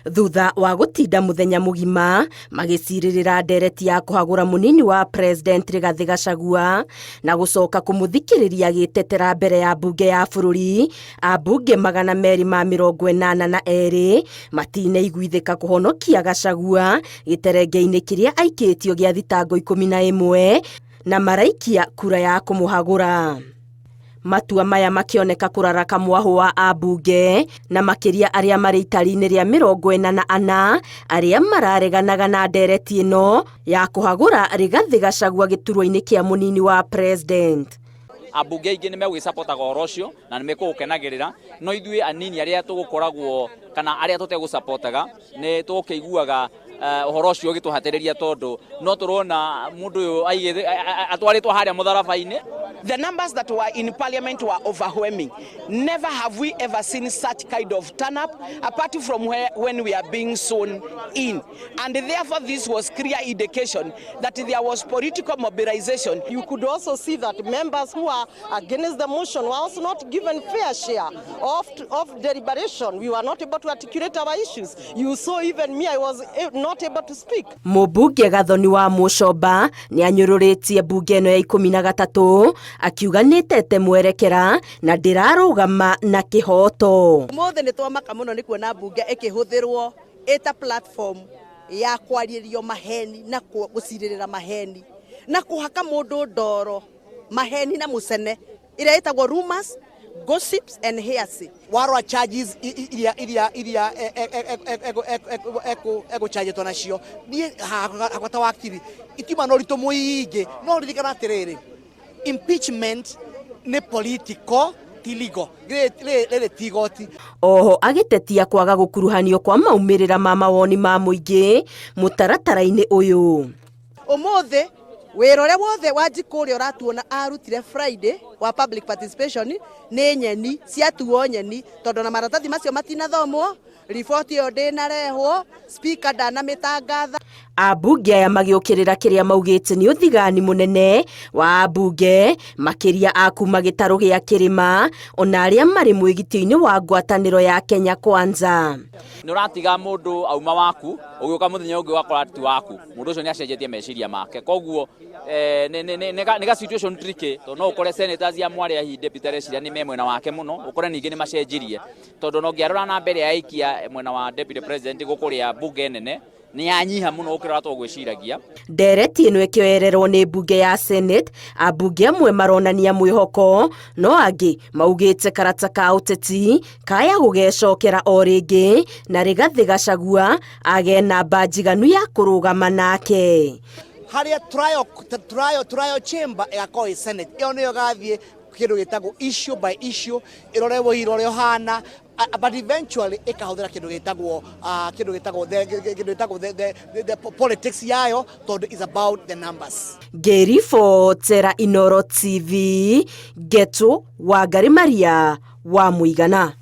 Thutha wa gũtinda mũthenya mũgima magĩcirĩrĩra ndereti ya kũhagũra mũnini wa President Rigathĩ Gachagua na gũcoka kũmũthikĩrĩria agĩtetera mbere ya mbunge ya bũrũri, ambunge 282 matinaiguithĩka kũhonokia Gachagua gĩterenge-inĩ kĩrĩa aikĩtio gĩa thitango 11 na maraikia kura ya kũmũhagũra. Matua maya makĩoneka kũraraka mwahũ wa ambunge na makĩria arĩa marĩ itari-inĩ rĩa 44 arĩa marareganaga na ndereti ĩno ya kũhagũra Rigathĩ Gachagua gĩturwa-inĩ kĩa mũnini wa president. Ambunge aingĩ nĩ megũgĩcapotaga ũhoro ũcio na nĩ mekũũkenagĩrĩra, no ithuĩ anini arĩa tũgũkoragwo kana arĩa tũtegũcapotaga nĩ tũkĩiguaga ũhoro ũcio ũgĩtũhatĩrĩria tondũ no tũrona mũndũ ũyũ atwarĩtwo harĩa mũtharaba-inĩ. The numbers that were in parliament were overwhelming. Never have we ever seen such kind of turn up, apart from where, when we are being sworn in. And therefore this was clear indication that there was political mobilization. You could also see that members who are against the motion were also not given fair share of deliberation. We were not able to articulate our issues. You saw even me, I was not able to speak. Mũmbunge Gathoni wa Mũcomba nĩ anyũrũrĩtie mbunge ĩno ya 13 akiuga nĩtete mwerekera na ndĩrarũgama na kĩhoto. Ũmũthĩ nĩ twamaka mũno nĩ kuona mbunge ĩkĩhũthĩrwo ĩta platform ya kwarĩrio maheni na gũcirĩrĩra maheni na kũhaka mũndũ ndoro maheni na mũcene ĩrĩa ĩtagwo rumors, gossips and hearsay. Warora charges iria egũchargetwo nacio, niĩ hakwa ta wakiri itiuma na ũritũ mũingĩ, no ririkana atĩrĩrĩ, impeachment nĩ political, ti legal, rĩrĩ ti igoti. Oho agĩtetia kwaga gũkuruhanio kwa maumĩrĩra ma mawoni ma mũingĩ mũtaratara-inĩ ũyũ. Ũmũthĩ wĩra ũrĩa wothe Wanjikũ ũrĩa ũratuona arutire Friday wa public participation nĩ nyeni ciatuo nyeni, tondũ na maratathi macio matinathomwo, riboti ĩyo ndĩnarehwo, speaker ndanamĩtangatha. Ambunge aya magĩũkĩrĩra kĩrĩa maugĩte nĩ ũthigani mũnene wa ambunge makĩria a kuma gĩtarũ gĩa kĩrĩma ona arĩa marĩ mwĩgitio-inĩ wa ngwatanĩro ya Kenya Kwanza. Nĩ ũratiga mũndũ auma waku, ũgĩũka mũthenya ũngĩ ũgakora ti waku, mũndũ ũcio nĩ acenjetie meciria make, koguo nĩ ga situation tricky, tondũ no ũkore senators ya mwarĩ ahi deputy areciria nĩ me mwena wake mũno, ũkore ningĩ nĩ macenjirie, tondũ no ngĩarora na mbere ya aikia mwena wa deputy president gũkũrĩa bunge nene nĩ yanyiha mũno gũkĩra ũrĩa tũgwĩciragia. Ndereti ĩno ĩkĩoererwo nĩ mbunge ya Senate, ambunge amwe maronania mwĩhoko no angĩ maugĩte karata ka ũteti kaya gũgecokera o rĩngĩ na Rigathĩ Gachagua age namba njiganu ya kũrũgama nake. Harĩa trial chamber ĩgakorwo ĩ Senate, ĩyo nĩyo ĩgathiĩ kĩndũ gĩtagwo issue by issue, ĩrore ũira ũrĩa ũhana, but eventually ĩkahũthĩra kĩndũ gĩtagwo the politics yayo, tondũ is about the numbers. Ngĩribotera Inoro TV, Ngetu Wangari Maria wa Mũigana.